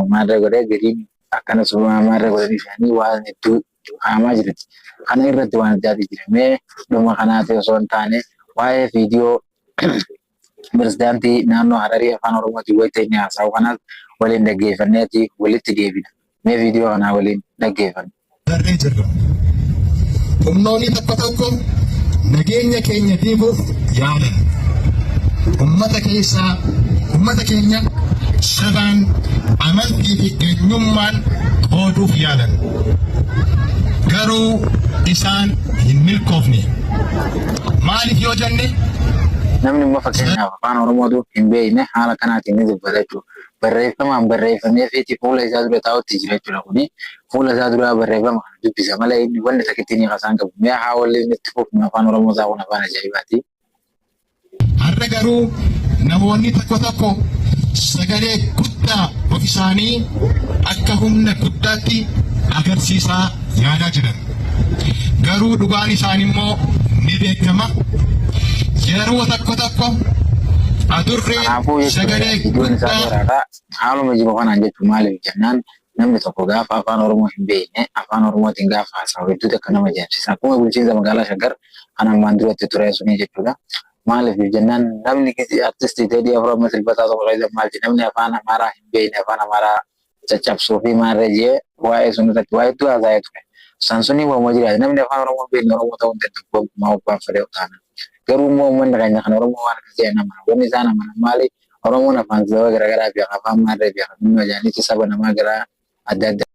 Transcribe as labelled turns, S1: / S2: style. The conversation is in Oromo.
S1: Maarree godhee gariin akkana maarree godhanii fe'anii waan hedduu haamaa jirti. Kana irratti waan addaati jira. Mee dhuma kanaati osoo hin taane waa'ee viidiyoo pirezidaantii naannoo Hararii afaan Oromootiin wayita inni haasa'u kanaas waliin dhaggeeffanneeti walitti deebina. Mee viidiyoo kanaa waliin dhaggeeffanna.
S2: Darree jirra. Humnoonni tokko tokko nageenya keenya diiguuf yaalan. Ummata keessaa ummata keenya sabaan, amantii fi eenyummaan qooduuf yaalan. Garuu isaan hin milkoofne. Maaliif yoo jenne?
S1: Namni immoo fakkeenyaaf afaan Oromootu hin beekne haala kanaatiin ni dubbata jechuudha. Barreeffamaan barreeffameefiiti fuula isaa dura taa'utti jira jechuudha kuni. Fuula isaa duraa barreeffama kana dubbisa malee inni wanni takkitti ni kasaan qabu. Mee haa waliin itti fufnu, afaan Oromoo isaa kun afaan ajaa'ibaati.
S2: Har'a garuu namoonni tokko tokko sagalee guddaa of isaanii akka humna guddaatti agarsiisaa yaalaa jiran. Garuu dhugaan isaanii immoo ni beekama. Yeroo tokko tokko adurreen
S1: Kanaafuu jechuudha
S2: sagalee
S1: viidiyoon isaa
S2: guddaa
S1: dheeraadha. Haaluma jiru kanaan jechuun maaliif jennaan, namni tokko gaafa afaan Oromoo hin beekne afaan Oromootiin gaafa haasa'u hedduutu akka nama ajaa'ibsiisa. Akkuma bulchiinsa magaalaa Shaggar kan ammaan duratti ture suni jechuudha. Maaliif jennaan, namni artistii Teedii Afroo amma silbataa tokko keessa maal jedhe, namni afaan Amaaraa hin beekne afaan Amaaraa caccabsuu fi maarree jee waa'ee sun irratti waa'ee hedduu haasa'ee ture. San suni waanuma jiraate, namni afaan Oromoo hin beekne Oromoo ta'uu hin danda'u gonkumaa abbaan fedhe taana. Garuu immoo uummanni keenya kan Oromoo waan akkasii jedhan amana. Wanni isaan amanan maali? Oromoon afaan saba garaagaraa beeka, afaan maarree beeka. Dhimma jaanitti saba namaa garaa adda addaa.